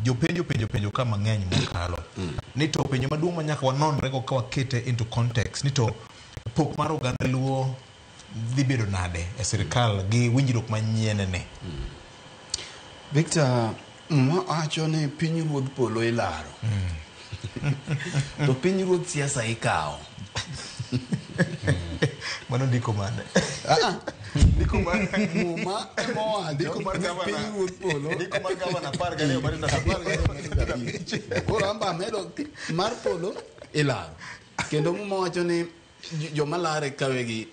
Jopenjo penjo penjo ka mang'eny mokalo. Ni to penjo maduong' ma nyaka wanonre go ka wakete into context ni to pok mar oganda Luo dhi bedo nade e sirikal gi winjruok manyien ni. Victor, Muma wacho ni piny ruodh polo ilaro. To piny ruodh siasa ikawo. Mano ndiko mane? Ndiko mar Muma ema owacho Ndiko mar ni gavana. piny ruodh polo Ndiko mar gavana 12 mar 12. Koro amba amedo mar polo ilaro. Kendo Muma wacho ni joma lare kawe gi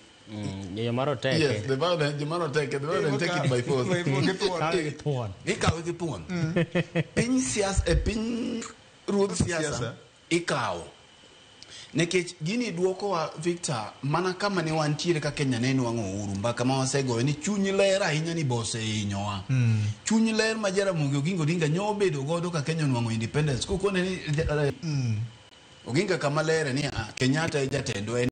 Joma roteke. Yes, the violent, joma roteke, the violent take it by force. Kawe gi thuon. Ikawe gi thuon. Piny siasa, e piny ruodh siasa ikawo. Nikech gini duokowa Victor mana kama ne wantiere ka Kenya ne nwang'o uhuru, mbaka ma wasegoyo ni chuny ler ahinya ni bo osehinyowa. Chuny ler ma Jaramogi Oginga Odinga nyo obedo godo ka Kenya onwang'o independence. Kokone ni Oginga kama lere ni Kenyatta e jatendwa en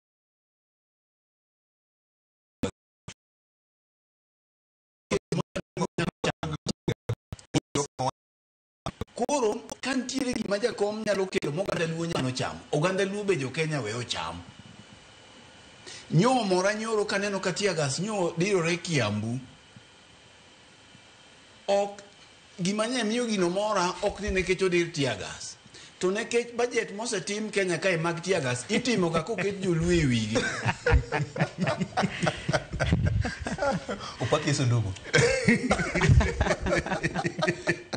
Koro ka nitiere gima jakom nyalo kelo moganda Luo nyalo chamo, oganda Luo be jo Kenya we ocham. Nyo mora nyoro kaneno ka tear gas nyo dirore Kiambu. Ok gima nye miyo gino mora ok ni nikech odir tear gas. To nikech budget mosetim Kenya kae mag tear gas itimo ga koket joluo e wigi. Opakie sanduku.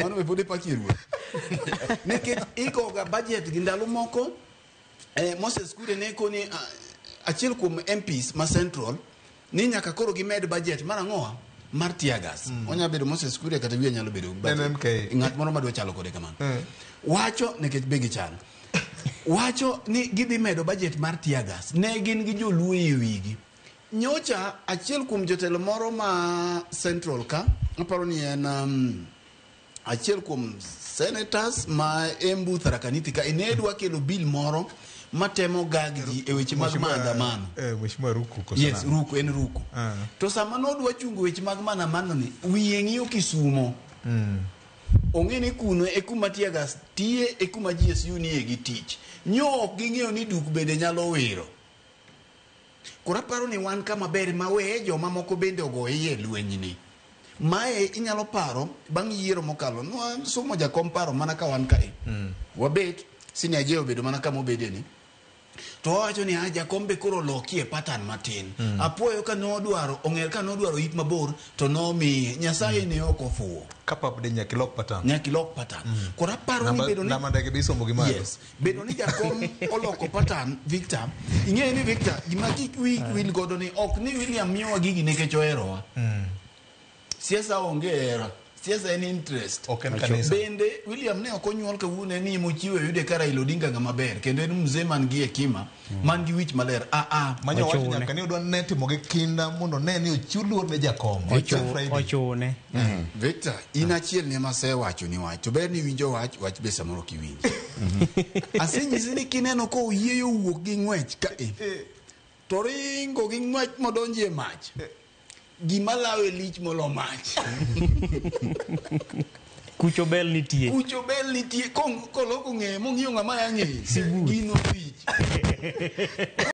Mano be pod ipakie ruoth. Nikech igoga budget gi ndalo moko Moses Kuria ne koni achiel kuom MPs ma Central ni nyaka koro gimed budget mar ang'owa mar tear gas. Onya bedo Moses Kuria kata wiye nyalo bedo budget. NMK. Ng'at moro madwa chalo kode kamano. Wacho nikech be gichal. Wacho ni gidhi medo budget mar tear gas. Ne gin gi joluo e wigi. Nyocha achiel kuom jotelo moro ma Central ka, aparo ni en achiel kuom senators ma Embu Tharaka Nithi ka ne dwa kelo bill moro matemo gag ji e weche mag maandamano. Mheshimiwa Ruku koso Yes, nang'o? Ruku, en Ruku. To sama nodwa chungo weche mag maandamano ni, wiye ng'iyo Kisumo. Ong'e ni kuno e kuma tear gas tiye, e kuma GSU nie gi tich. Nyo ok ging'eyo ni duk bende nyalo wiro. Koro aparo ni wan kama ber ma weye joma moko bende ogo iye lweny ni. Mae inyalo paro bang' yiero mokalo. Nwa somo jakom paro mana ka wan kae. Wabet, senior J obedo mana kama obede ni. To wawacho ni jakom be koro lokie pattern matin. Apuoyo ka nodwaro, ong'er ka nodwaro yik mabor to nomiye. Nyasaye ne ok ofuwo. Ka pap de nyaka ilok pattern. Nyaka ilok pattern. Koro aparo ni bedo ni Namba ndege be isomo gi malo. Yes. Bedo ni jakom oloko pattern, Victor. Ing'eyo ni Victor, gima kik wi wil godo ni ok ni William miyowa gigi nikech oherowa. Siasa onge hera. Siasa en interest. Ok en kanisa. Bende William ne ok onyuol kawuono en ni mochiwo yude ka Raila Odinga ng'ama ber kendo en mzee man gi hekima man gi wich maler. Manyo wacho Ochune. nyaka ni odwa ne timo gi kinda mondo ne ni ochiw luor ne jakom. Friday. Ochune. Victor, in achiel ne masewacho ni wach. To ber ni iwinjo wach, wach be samoro kiwinjo. Asenyisi ni kineno ka oyieyo wuok gi ng'wech ka e. To ringo gi ng'wech modonjo e mach. Gima lawe lich molo mach. Kucho bel nitie. Kucho bel nitie. Koloko ng'eye mong'iyo ng'ama ya ng'eye. Gino lich.